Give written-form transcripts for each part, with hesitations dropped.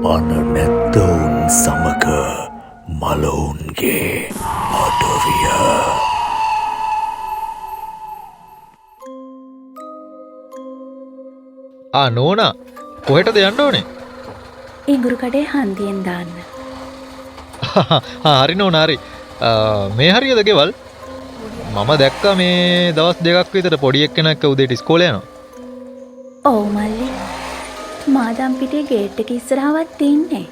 පණ නැත්තවුන් සමග මළවුන්ගේ අඩවිය. ආ නෝනා, කොහෙටද යන්න ඕනේ? ඉඟුරු කඩේ හන්දියෙන් දාන්න. ආ හරි නෝනා හරි. මේ හරියද ගෙවල්? මම දැක්කා මේ දවස් දෙකක් විතර පොඩි එක්කෙනෙක් උදේට ඉස්කෝලේ යනවා. ඔව් මල්ලි. මාදම් පිටියේ ගේට් එක ඉස්සරහවත් ඉන්නේ.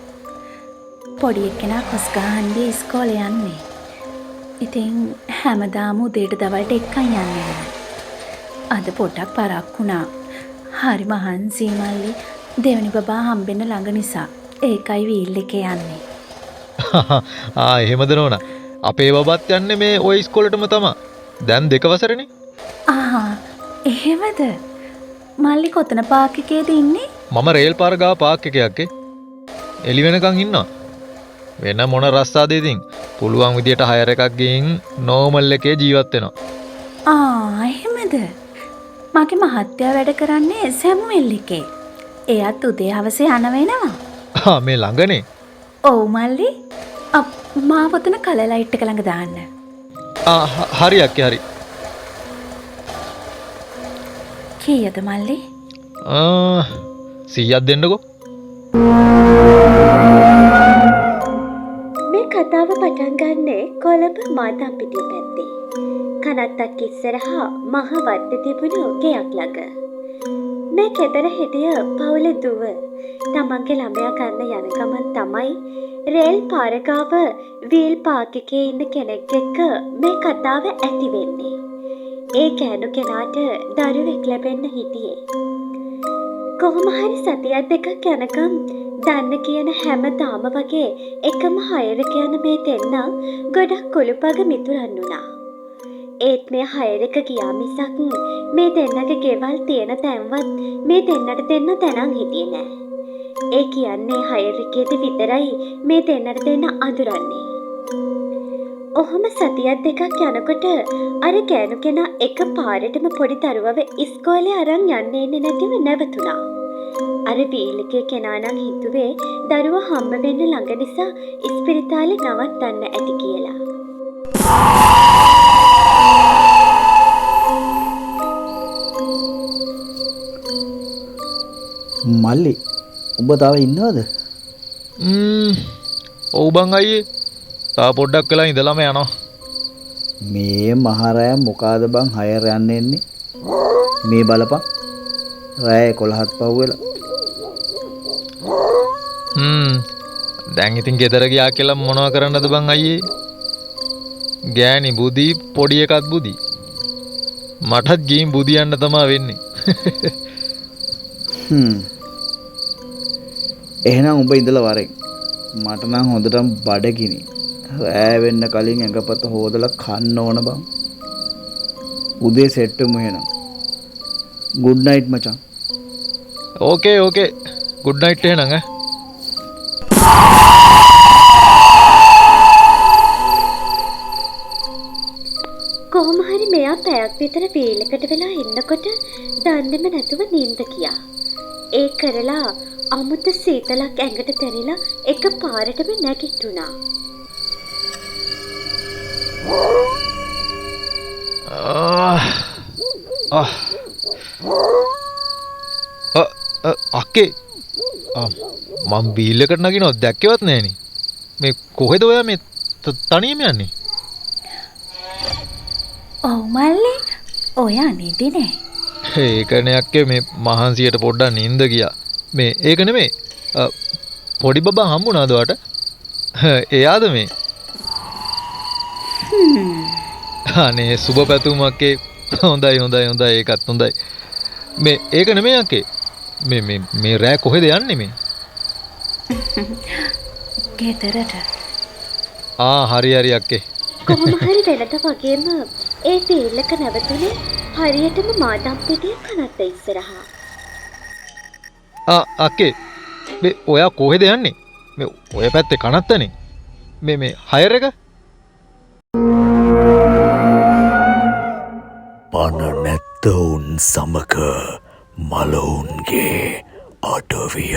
පොඩි එක්කෙනා කොස්ගහ හන්දියේ ඉස්කෝලේ යන්නේ. ඉතින් හැමදාම උදේට දවල්ට එක්කන් යන්න වෙනවා. අද පොඩ්ඩක් පරක්කු වුණා. හරි මහන්සියි මල්ලි. දෙවෙනි බබා හම්බෙන්න ළඟ නිසා. ඒකයි වීල් එකේ යන්නේ. ආ එහෙමද නෝනා? අපේ බබත් යන්නේ මේ ඔය ඉස්කෝලේටම තමා. දැන් දෙක වසරනේ. ආහා එහෙමද? මල්ලි කොතන පාක් එකේද ඉන්නේ? මම රේල් පාර ගාව පාක් එකේ අක්කේ. එළි වෙනකන් ඉන්නවා. වෙන මොන රස්සාද ඉතින්? පුළුවන් විදියට හයර් එකක් ගිහින් නෝමල් එකේ ජීවත් වෙනවා. ආ එහෙමද? මගේ මහත්තයා වැඩ කරන්නේ සැමුවෙල් එකේ. එයත් උදේ හවස යන වෙනවා. ආ මේ ළඟනේ. ඔව් මල්ලි. මාව ඔතන කලර් ලයිට් එක ළඟ දාන්න. ආ හරි අක්කේ හරි. කීයද මල්ලි? ආ 100ක් දෙන්නකෝ. මේ කතාව පටන් ගන්නේ කොළඹ මාතම්පිටිය පැත්තේ. කනත්තක් ඉස්සරහා මහ වත්ත තිබුණු ගෙයක් ළඟ. මේ ගෙදර හිටිය පවුලේ දුව තමන්ගේ ළමයා ගන්න යන ගමන් තමයි රේල් පාර ගාව වීල් පාක් එකේ ඉන්න කෙනෙක් එක්ක මේ කතාව ඇති වෙන්නේ. ඒ ගෑනු කෙනාට දරුවෙක් ලැබෙන්න හිටියේ. කොහොම හරි සතියක් දෙකක් යනකම් දන්න කියන හැමදාම වගේ එකම හයර් එක යන මේ දෙන්නා ගොඩක් කුළුපග මිතුරන් වුණා. ඒත් මේ හයර් එක ගියා මිසක් මේ දෙන්නගේ ගෙවල් තියෙන තැන්වත් මේ දෙන්නට දෙන්න දැනන් හිටියේ නෑ. ඒ කියන්නේ හයර් එකේදී විතරයි මේ දෙන්නට දෙන්න අඳුරන්නේ. ඔහොම සතියක් දෙකක් යනකොට අර ගෑනු කෙනා එක පාරටම පොඩි දරුවව ඉස්කෝලේ අරන් යන්න එන්නේ නැතිව නැවතුණා. අර වීල් එකේ කෙනා නම් හිතුවේ දරුවා හම්බ වෙන්න ළඟ නිසා ඉස්පිරිතාලේ නවත්තන්න ඇති කියලා. මල්ලි උඹ තව ඉන්නවද? ඔව් බං අයියේ. තව පොඩ්ඩක් වෙලා ඉඳලම යනවා. මේ මහරෑ මොකාද බං හයර් යන්න එන්නේ? මේ බලපන් රෑ 11ත් පහුවෙලා. දැන් ඉතින් ගෙදර ගියා කියලා මොනව කරන්නද බං අයියේ? ගෑණි බුදි පොඩි එකත් බුදි. මටත් ගිහින් බුදියන්න තමා වෙන්නේ. එහෙනම් උඹ ඉඳලා වරෙන්. මට නම් හොඳටම බඩගිනි. රෑ වෙන්න කලින් ඇඟපත හොදලා කන්න ඕන බං. උදේ සෙට් වෙමු එහෙනම්. ගුඩ් නයිට් මචං. ඕකේ ඕකේ. ගුඩ් නයිට් එහෙනම් ඈ. කොහොම හරි මෙයා පැයක් විතර වීල් එකට වෙලා ඉන්නකොට දන්නේම නැතුව නින්ද ගියා. ඒ කරලා අමුතු සීතලක් ඇඟට දැනිලා එක පාරටම නැගිට්ටුණා. අක්කේ මං වීල් එකට නගිනව දැක්කේවත් නෑනේ. මේ කොහෙද ඔයා මේ තනියම යන්නේ? ඔව් මල්ලි ඔයා නිදි නෑ. ඒකනේ අක්කේ මේ මහන්සියට පොඩ්ඩක් නින්ද ගියා. මේ ඒක නෙමෙයි, පොඩි බබා හම්බුණාද ඔයාට? එයාද මේ? අනේ සුබ පැතුම් අක්කේ. හොඳයි හොඳයි හොඳයි ඒකත් හොඳයි. මේ ඒක නෙමෙයි අක්කේ, මේ මේ මේ රෑ කොහෙද යන්නේ මේ? ගෙදරට. ආ හරි හරි අක්කේ. කොහොම හරි වෙනද වගේම ඒ වීල් එක නැවතුනේ හරියටම මාදම්පිටිය කනත්ත ඉස්සරහා. ආ අක්කේ මේ ඔයා කොහෙද යන්නේ? මේ ඔය පැත්තේ කනත්තනේ. මේ මේ හයර් එක? පණ නැත්තවුන් සමග මළවුන්ගේ අඩවිය.